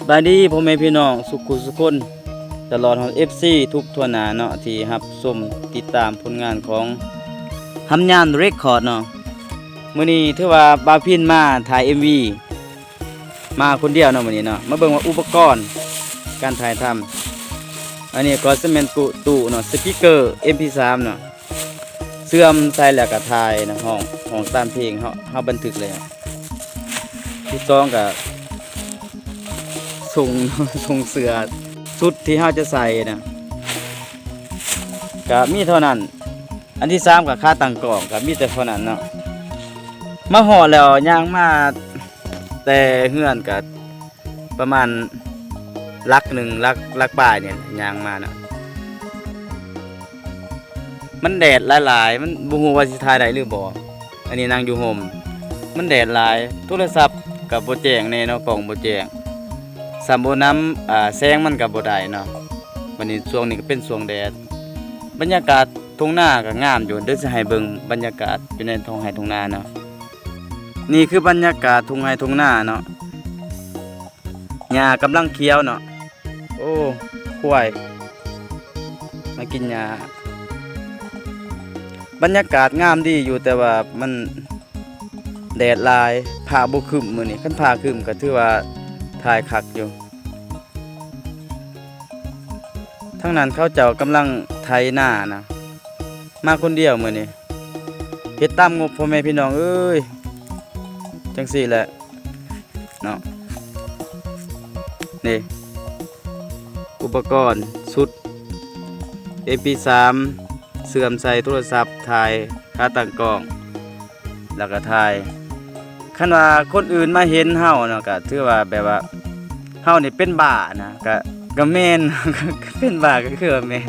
ບາຍດີພໍ່ແມ່ພີ່ນ້ອງສຸກຄູ່ສຸກຄົນ ຕະຫຼອດຮອດເອັຟຊີທຸກທົ່ວໜ້າເນາະ ທີ່ຮັບຊົມຕິດຕາມຜົນງານຂອງຫຳຍານເຣກຄອດເນາະ. ມື້ນີ້ຖືວ່າບ່າວພິນມາຖ່າຍເອັມວີ ມາຄົນດຽວເນາະມື້ນີ້ເນາະ. ມາເບິ່ງວ່າອຸປະກອນການຖ່າຍທຳ ອັນນີ້ກໍຊິແມ່ນຕູ້ເນາະ ສະປີກເກີເອັມພີສາມເນາະ ເຊື່ອມໃສ່ແລ້ວກໍຖ່າຍນະ ຮ້ອງ ຮ້ອງຕາມເພງເຮົາ ເຮົາບັນທຶກແລ້ວ. ທີສອງກໍສົ່ງ ສົ່ງເສື້ອ ຊຸດທີ່ເຮົາຈະໃສ່ນະ ກໍມີເທົ່ານັ້ນ. ອັນທີສາມກໍຂາຕັ້ງກ້ອງ ກໍມີແຕ່ເທົ່ານັ້ນເນາະ. ມາຮອດແລ້ວຍ່າງມາແຕ່ເຮືອນກໍ ປະມານຫຼັກໜຶ່ງ ຫຼັກ ຫຼັກປາຍນີ້ຍ່າງມາເນາະ. ມັນແດດຫຼາຍໆ ມັນບໍ່ຮູ້ວ່າຊິຖ່າຍໄດ້ຫຼືບໍ່. ອັນນີ້ນັ່ງຢູ່ຮົ່ມ ມັນແດດຫຼາຍ ໂທລະສັບກໍບໍ່ແຈ້ງແດ່ເນາະ ກ້ອງບໍ່ແຈ້ງ ສ່ຳບໍ່ນຳ ອາ ແສງມັນກໍບໍ່ໄດ້ເນາະ. ບັດນີ້ຊ່ວງນີ້ກໍເປັນຊ່ວງແດດ ບັນຍາກາດທົ່ງນາກໍງາມຢູ່ ດຽວຊິໃຫ້ເບິ່ງບັນຍາກາດຢູ່ໃນທ້ອງໄຮ່ທົ່ງນາເນາະ. ນີ້ຄືບັນຍາກາດທົ່ງໄຮ່ທົ່ງນາເນາະ ຫຍ້າກຳລັງຂຽວເນາະ. ໂອ້ ຄວາຍມາກິນຫຍ້າ. ບັນຍາກາດງາມດີຢູ່ ແຕ່ວ່າມັນແດດຫຼາຍ ຟ້າບໍ່ຄຶ້ມມື້ນີ້ ຄັນຟ້າຄຶ້ມກໍຖືວ່າຖ່າຍຄັກຢູ່. ທາງນັ້ນເຂົາເຈົ້າກຳລັງໄຖນານະ ມາຄົນດຽວມື້ນີ້ ເຮັດຕາມງົບ ພໍ່ແມ່ພີ່ນ້ອງເອີຍ ຈັ່ງຊີ້ແຫຼະເນາະ. ນີ້ ອຸປະກອນຊຸດເອັມພີສາມ ເຊື່ອມໃສ່ໂທລະສັບ ຖ່າຍ ຂາຕັ້ງກ້ອງ ແລ້ວກໍຖ່າຍ. ຄັນວ່າຄົນອື່ນມາເຫັນເຮົາເນາະ ກໍຖືວ່າແບບວ່າເຮົານີ້ເປັນບ້ານະ ກໍ ກໍແມ່ນ ເປັນບ້າກໍຄືວ່າແມ່ນ.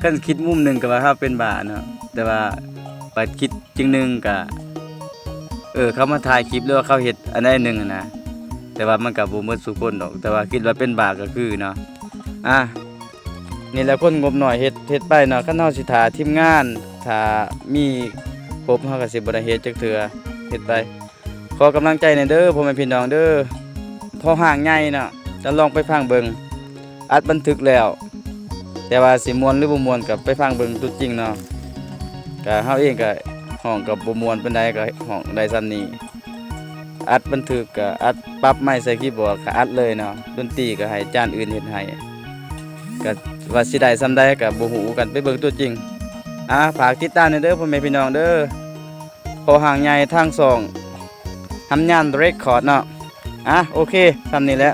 ຄັນຄິດມຸມໜຶ່ງກໍວ່າເຮົາເປັນບ້າເນາະ ແຕ່ວ່າບາດຄິດຈິງໜຶ່ງກໍ ເອີ ເຂົາມາຖ່າຍຄລິບ ຫຼືວ່າເຂົາເຮັດອັນໃດໜຶ່ງຫັ້ນນະ. ແຕ່ວ່າມັນກໍບໍ່ໝົດສູ່ຄົນດອກ ແຕ່ວ່າຄິດວ່າເປັນບ້າກໍຄືເນາະ. ອ່າ ນີ້ແຫຼະຄົນງົບໜ້ອຍ ເຮັດ ເຮັດໄປເນາະ. ຄັນເຮົາຊິຖ້າທີມງານ ຖ້າມີຄົບ ເຮົາກໍຊິບໍ່ໄດ້ເຮັດຈັກເທື່ອ ເຮັດໄປ. ຂໍກຳລັງໃຈແດ່ເດີ ພໍ່ແມ່ພີ່ນ້ອງເດີ. ພໍຮ່າງໃຫຍ່ເນາະ ຈະລອງໄປຟັງເບິ່ງ ອັດບັນທຶກແລ້ວ ແຕ່ວ່າຊິມ່ວນຫຼືບໍ່ມ່ວນກໍໄປຟັງເບິ່ງຕົວຈິງເນາະ. ກະເຮົາເອງກະຮ້ອງກໍບໍ່ມ່ວນປານໃດ ກໍຮ້ອງໄດ້ສ່ຳນີ້. ອັດບັນທຶກກໍອັດ ປັບໄມໃສ່ຄີບອດກໍອັດເລີຍເນາະ. ດົນຕີກໍໃຫ້ຈານອື່ນເຮັດໃຫ້ ກໍວ່າຊິໄດ້ສ່ຳໃດກໍບໍ່ຮູ້ຄືກັນ ໄປເບິ່ງຕົວຈິງ. ອ່າ ຝາກຕິດຕາມແດ່ເດີ ພໍ່ແມ່ພີ່ນ້ອງເດີ. ພໍຮ່າງໃຫຍ່ທາງຊ່ອງຫຳຍານເຣກຄອດເນາະ. ອ່າ ໂອເຄ ສ່ຳນີ້ແຫຼະ.